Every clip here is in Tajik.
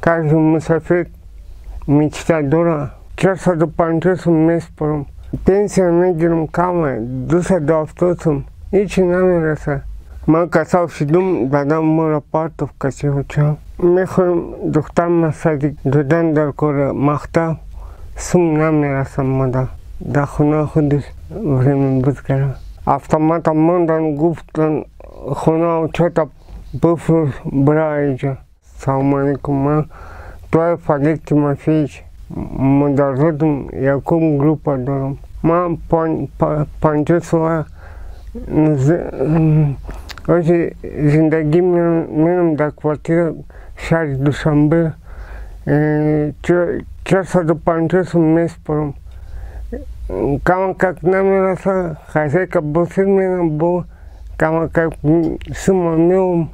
Каждый мусофир мечта дора. 450 сум меспорам. Пенсия мегирам кама, 270 сум. Ҳичи намераса. Ман касал шудум, дадам моро партов каси оча. Мехоҳем духтарма садик додан дар кора мактаб, сум намерасам мада. Дар хона худаш время бизгара. Автомата мондан, гуфтан хона очата бифурӯш, бира инҷа. Салому алейкум, ман Туаев Олег Тимофеевич, модарзодам, якум группа дорам. Ман 50 сола ози зиндагӣ мерам дар квартира шаҳри Душанбе. 450 сум меспорам. Кама как намераса, хозяйка босир мерам, бо кама как сума меом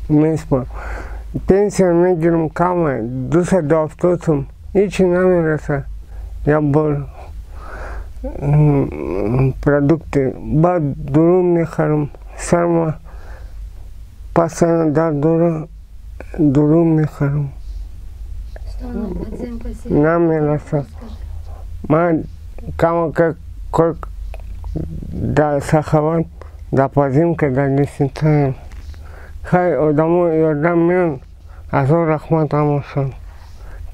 меспорам. Пенсия мегирам кама, 270 сум. Ҳичи намераса. Я бор продукты, баъд дору мехарам, сарма постоянно дард дора, дору мехарам. Намераса. Ман кама как кор дар Сахават, дар Пазимка, дар Лесницаям. Хай одамо ёрдам меянд, азор раҳмат ҳамашон.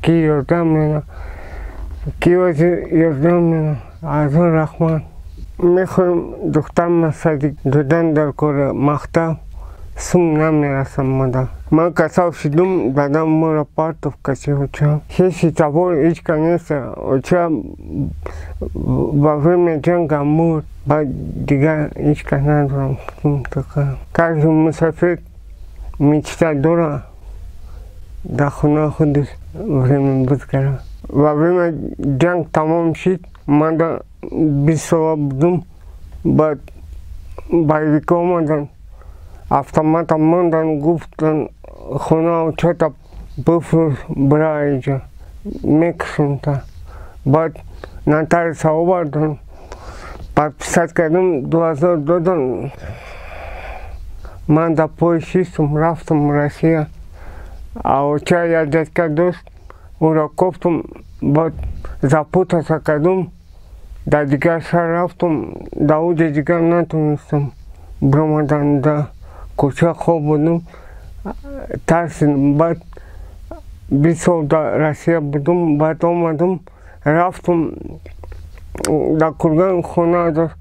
Ки ёрдам меянд, ки ози ёрдам меянд, азор раҳмат. Мехоҳем духтарма садик додан дар кора мактаб, сум намерасам мада. Ман касал шудум, дадам моро партов каси оча. Хеши табор ҳеч ка нест, оча во время ҷанга мурд, баъд дигар ҳеч ка надорам. Каждый мусофир мечта дора дар хона худаш время бизгара. Во время ҷанг тамом шид, ман дар 20 сола будум, баъд боевикҳо омаданд, автомата мондан, гуфтан хона очата бифурӯш, бира инҷа, мекушем та. Баъд нотариуса овардан, подписать кардам, 2000 додан. Ман дар поезд шистум, рафтам Россия. А оча як дядька дошт, ӯро кофтум, баъд запутаться кардум, дар дигар шаҳр рафтум, дар уҷа дигар натонистам биромадан, дар кӯча хоб будум, тарсидам. Баъд 20 сол дар Россия будум, баъд омадум, рафтум дар Курган хона дошт.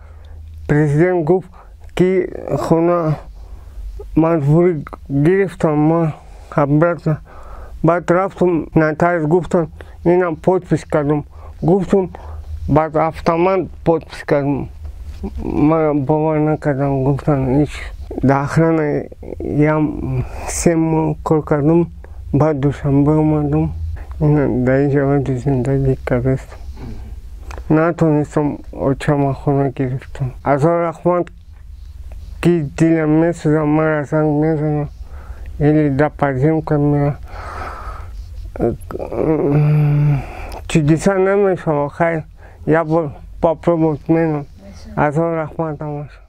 Президент гуфт, ки хона маҷбурӣ гирифтам ман обратно. Баъд рафтум нотариус, гуфтам инам подпись кардум. Гуфтум баъд автомат подпись кардум. Ман бовар накардам, гуфтан ҳеч. Дар охрана ям 3 моҳ кор кардум, баъд Душанбе омадум. Дар инҷа оди зиндагӣ кардастам. Натонистам очама хона гирифтам. Азор раҳмат, ки дилам месӯзад, мара занг мезанад или дар подземка меояд. Чудеса намешавад, хайр, як бор попробовать менам. Азор раҳмат ҳамашон.